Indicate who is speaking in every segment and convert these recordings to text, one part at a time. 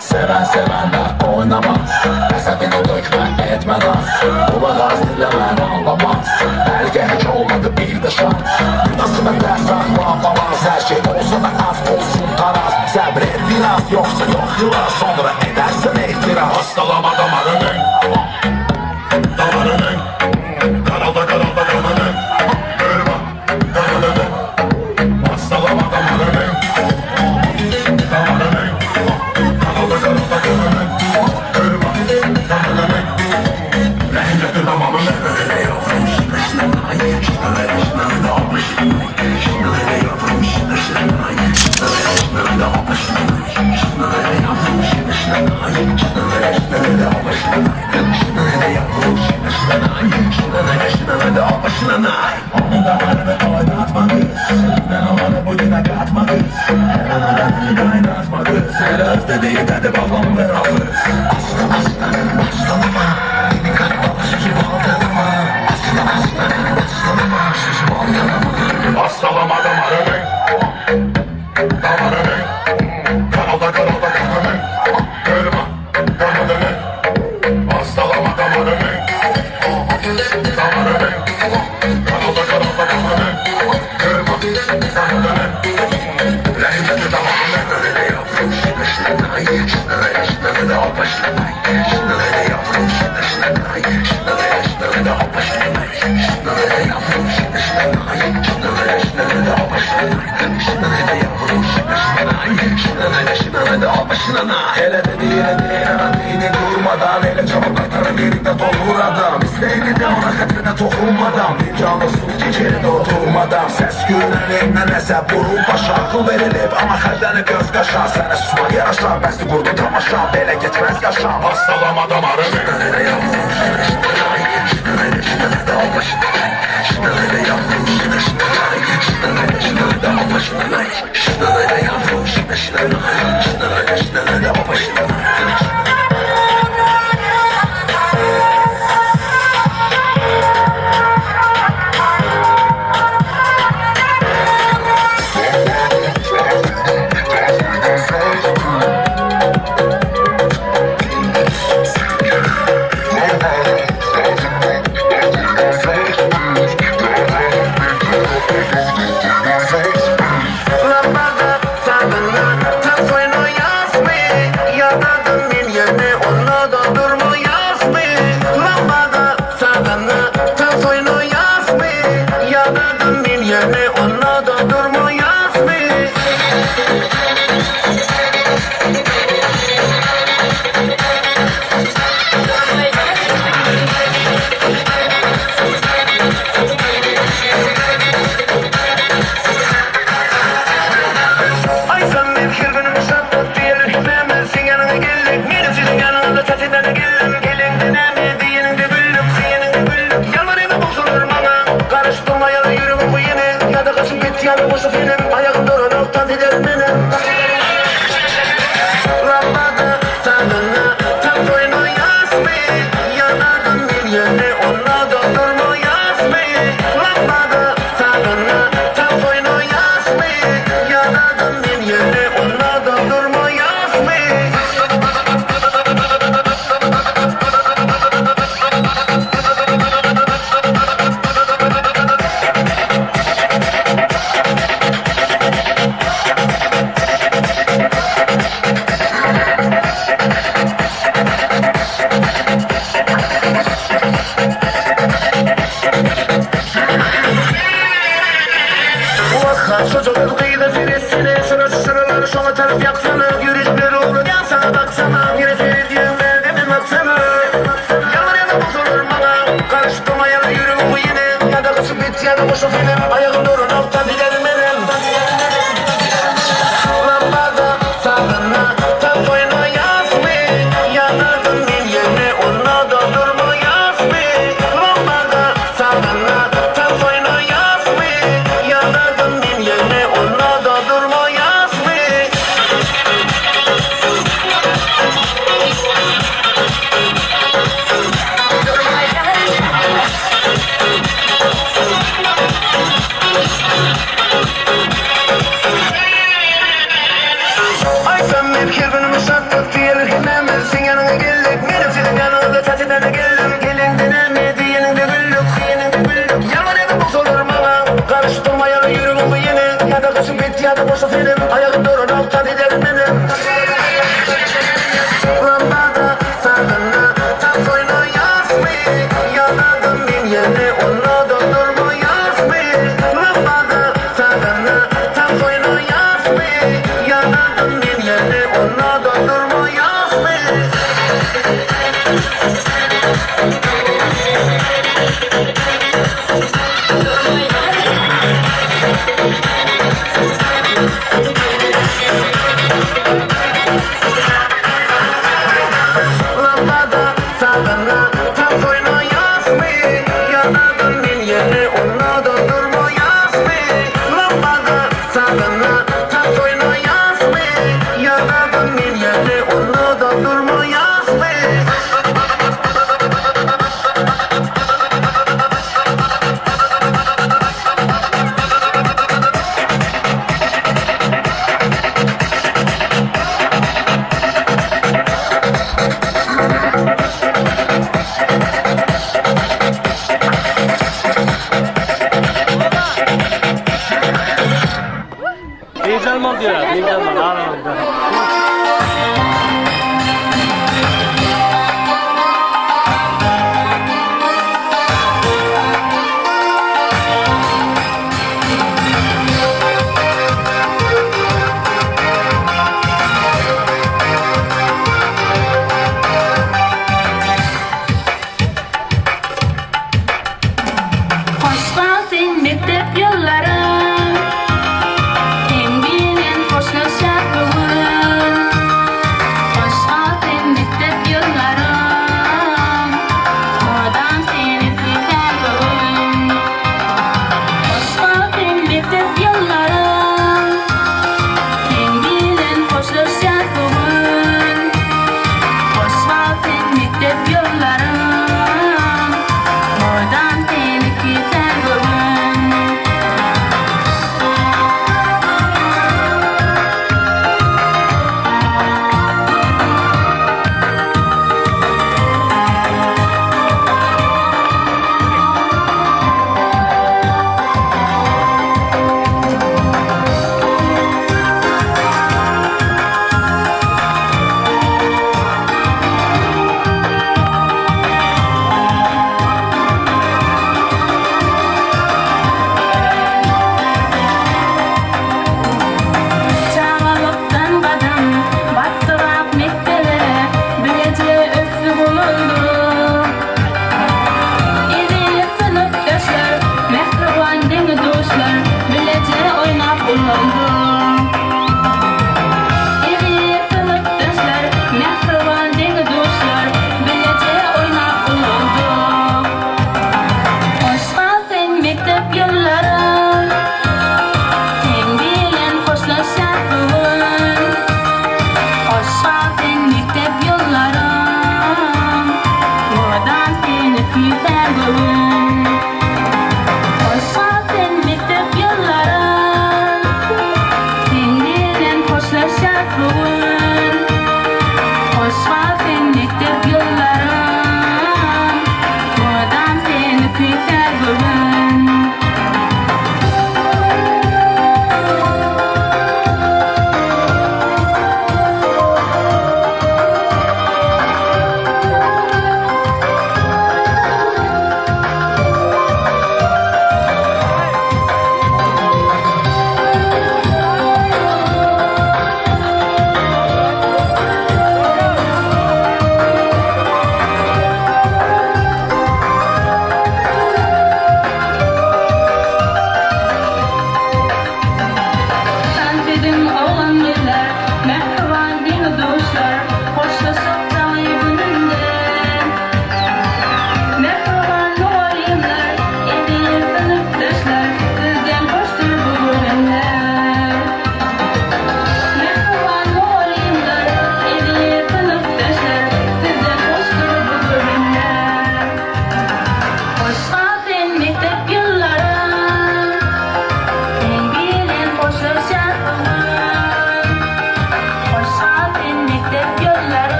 Speaker 1: Seven sevenler oynamaz Hesabını dökme etme naz Kulak az dinlemen anlamaz Belki hiç olmadı bir de şans Nasıl benden saklanamaz Her şey olsa da az olsun taraz Sabret biraz yoksa yok yılan Sonra edersen ihtiras
Speaker 2: Hastalama damarını Damarını Karalda karalda kanını Kırma kanını Hastalama damarını Damarını Karalda karalda kanını Kırma kanını Rehimle damamını
Speaker 1: Onun damarını oynatma kız Ben olanı bugüne katma kız Hemen aranı kaynatma kız Söz dediği dedi babam ver alır Aslan aslanım aslanıma Beni katma sözü baltanıma Aslan aslanım aslanıma Sözü baltanıma
Speaker 2: Hastalama damarını Damarını Karalda karalda kanını Kırma kanadını Hastalama damarını Damarını Karalda karalda kanını Kırma kanadını Rehimle damarını
Speaker 1: Hele dediğine diğerine durmadan Hele çabuk atarım birlikte dolur adam İsteğini de ona hatırına tokunmadan Bir canlı su içeride oturmadan Ses güvenliğinden hesap vurur başa Akıl verilip ama xərclənib göz qaşa Sənə susmaq yaraşar, bəsdi qurdu tamaşa Belə getməz yaşam
Speaker 2: Hastalama damarını
Speaker 3: Lambada tadına tafını yazmı Yaradım bir yere ona da durma yazmı Lambada tadına tafını yazmı Yaradım bir yere ona da durma yazmı Ay sen benim her günüm şatlat diyelim Hemen sen yanına geldik Benim sizin yanına tatiden geldim Gelin deneme diyenin de güllük Senin de güllük Yalvarayım bozulur bana Karıştırma yana yürümün bu yeni Ya da kaçıp git ya da boşu film Ayağım duran alttan giderim benim Lambada tadına tam koyma yazmı Yanardım bir yere ona da durma yazmı Lambada tadına tam koyma yazmı Yanardım bir yere ona da durma yazmı Çocuk kıyıda seresine Şurası şuraları şuna taraf yaksana Yürüyüşleri uğra gel sana baksana Yine seyirdiğim verdiğimin baksana Yalan yana bozulur bana Karıştırma yana yürü bu yine Ya da kaçıp git ya da boşa film Ayağım durun alttan gidelim benim Lambada tadına tam koyma yazmı Yanardım bir yere ona da durma yazmı Lambada tadına tam koyma yazmı Yanardım bir yere ona da durma yazmı.
Speaker 4: Dynç almaly diýýär, dynç almaly, aralarynda.
Speaker 5: Hoş galsyn mekdep ýyllarym, Seň bilen hoşlaşýas bu gün.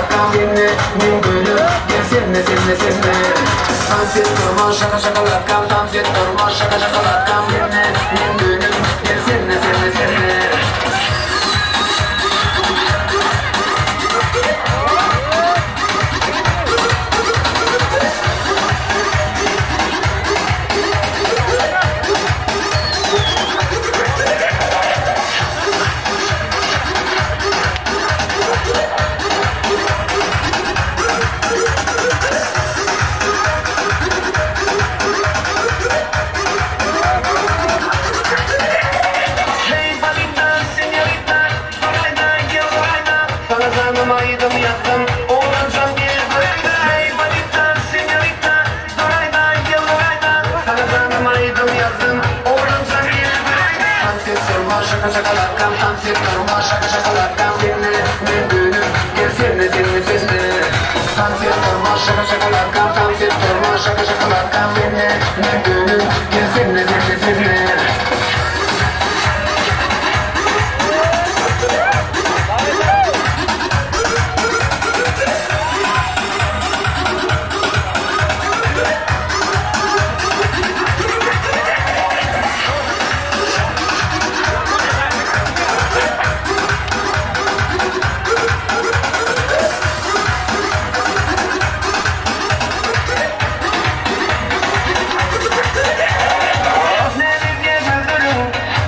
Speaker 3: şakalatkam Senne men gülüm gel senne senne senne Tans et durma şaka şakalatkam Tans et durma şaka şakalatkam Senne men gülüm gel senne senne senne. Hey balita, senyorita, durayda, gel burayda. Sana canım aydım yaktım, oğlancan gel burayda. Hey balita, senyorita, durayda, gel burayda. Sana canım aydım yazdım, oğlancan gel burayda. Dans et durma, şaka şakalatkam, dans et durma, şaka şakalatkam. Senne men gülüm, gel senne, senne, senne. Dans et durma, şaka şakalatkam, dans et durma, şaka şakalatkam. Senne men gülüm, gel senne, senne, senne. Nereye güldürüm,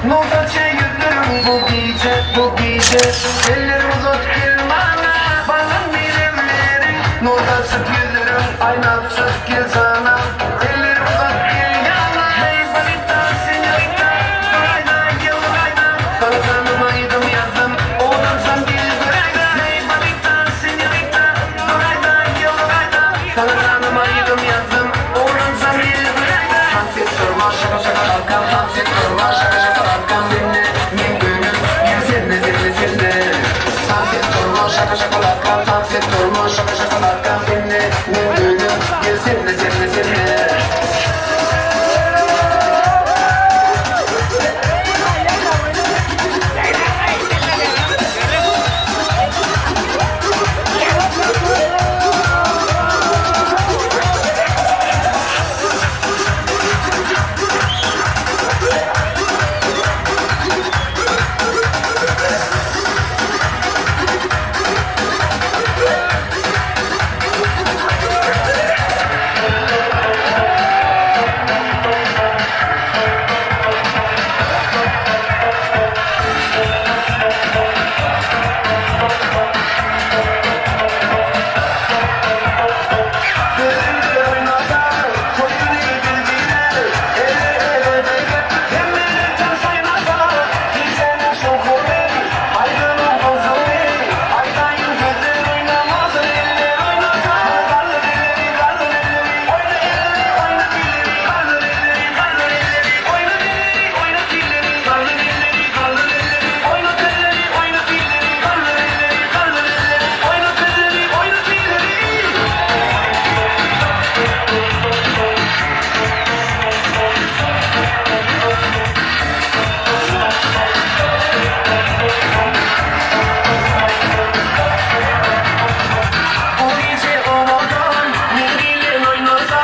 Speaker 3: Nurtaç'ı güldürüm bu gece, bu gece. Eller uzat gel bana, bana bilemlerim. Nurtaç'ı güldürüm, aynatsız gel sana. Eller uzat gel yana. Hey balita, senyorita, durayda gel burayda. Sana canım aydım yazdım, oğlum sen gel burayda. Hey balita, senyorita, durayda gel burayda. Sana canım aydım yazdım, oğlum sen gel burayda. Dans et durma, şaka şaka kalkam, dans et durma, şaka şaka kalkam. Senne men gönül, gel senne senne senne. Dans et durma, şaka şaka kalkam, dans et durma, şaka şaka kalkam. Senne men gönül, gel senne senne senne. Gözümde oynasar, toyunu bildiler. Ele ele degip, hemmeler ters oynasar. Gecenin şoku bey, aydının kozu bey. Aydayın gözler oynamaz, eller oynasar. Kaldır elleri, kaldır elleri, oyna elleri, oyna dilleri. Kaldır elleri, kaldır elleri, oyna dilleri, oyna dilleri. Kaldır elleri, kaldır elleri, oyna telleri, oyna dilleri. Kaldır elleri, kaldır elleri, oyna telleri, oyna dilleri. Bu gece ovadan ne bilen oynasa,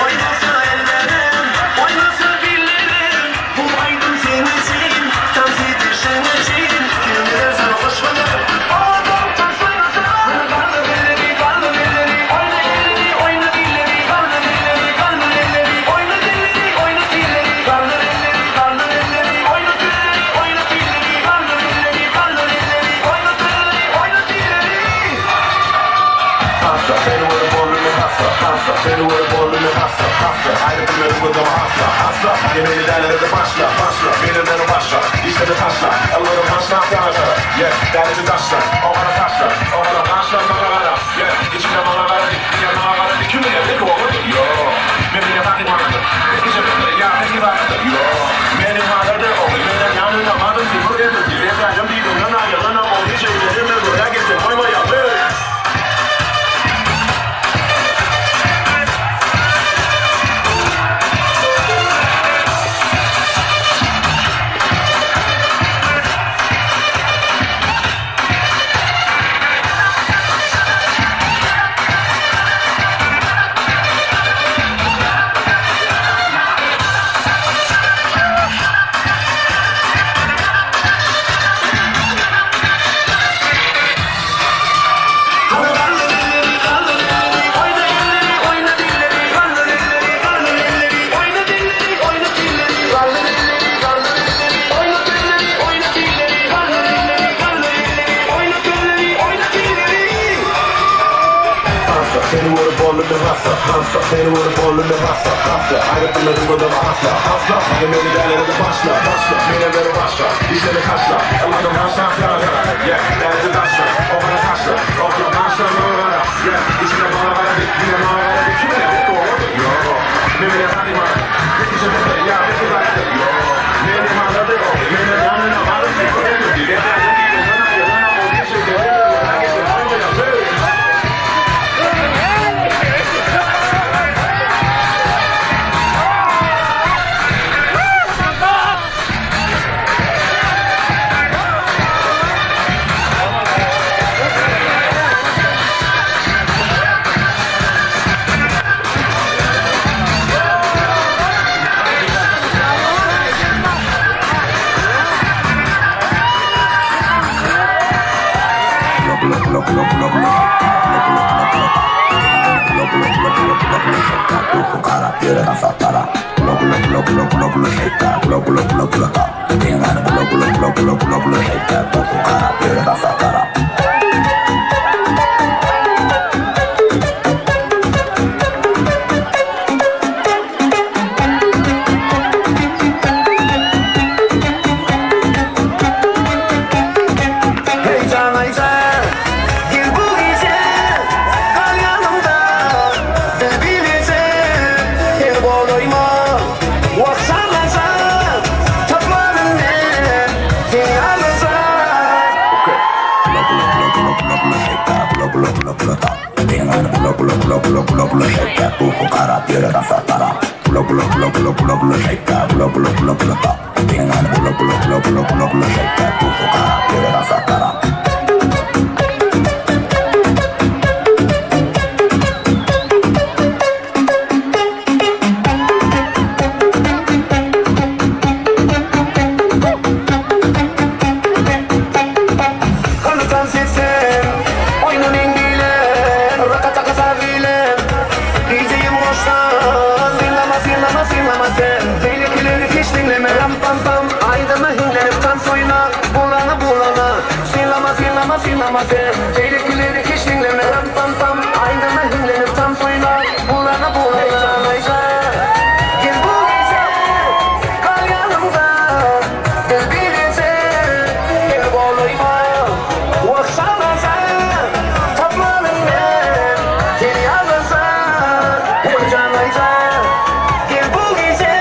Speaker 3: oynasa ellerim, oynasa dillerim. Bu aydın senin için, dans edişin için. Kim bilir hoş olur, ovadan ters oynasa. Kaldır elleri, kaldır elleri, oyna elleri, oyna dilleri. Kaldır elleri, kaldır elleri, oyna dilleri, oyna dilleri. Kaldır elleri, kaldır elleri, oyna dilleri, oyna dilleri. Kaldır elleri, kaldır elleri, oyna dilleri, oyna dilleri.
Speaker 1: Hassa, seni vurup oğlunu hassa, hassa, seni vurup oğlunu hassa, hassa. Ayrı bunları burada hassa, hassa. Yemeği derlere başla, başla. Benimden başla, işleri taşla. Ellerim haşla, sana. Yeah, derdi taşla, o bana taşla, o bana taşla, bana bana. Yeah, içimde bana verdi, diye bana verdi. Kim bilir ne olur? Yo, memnuniyet takip vardı. Ya peki vardı. Yo, benim halde o, benim yanına vardım. Bu evde, yeterlim değilim, yana yana o. Hiç evlerime buraya gittim, koymayalım. hassa, hassa Seni görüp boldum men hassa, hassa Aýryp bilmedim gözümi asla, asla Hany meni däliredi başla, başla Mene beri başla, işleri taşla Allah'ım haşa, kara kara Yeah, derdi taşla, o bana taşla Okla maşla, nurgara Yeah, içine bana kara dik, yine bana kara dik Kime ne? Doğru, yo Memine tanıma, yetişe tepe, ya bir kız yo Meni mandadı o, meni yanına varıp
Speaker 3: Hey can Aycan, gel bu gece kal yanımda. Bil bilese, gel bolayma. Vaksanasa, tapmadın ne? Seni yalnızsa. Kanı dans etsen, oynun engilen, rakata kasabilen. DJ'im boştan, dinleme, dinleme, dinleme sen. Beylikleri hiç dinleme, ram pam pam. Aydama hinlenip dans oyna, bulana bulana. Sinlama, sinlama, sinlama sen. Beylikleri hiç dinleme, ram pam pam. Aydama hinlenip dans oyna, bulana bulana. Hey can Aycan, gel bu gece, kal yanımda. Gel bilese, gel bolayma. Vaksana sen, tapmanın ben. Seni yalnızsan, hey can Aycan. Gel bu gece,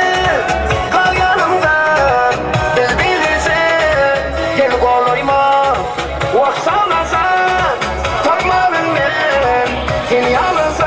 Speaker 3: kal yanımda. Gel bilese, gel bolayma. Vaksana sen, tapmanın ben. Seni yalnızsan.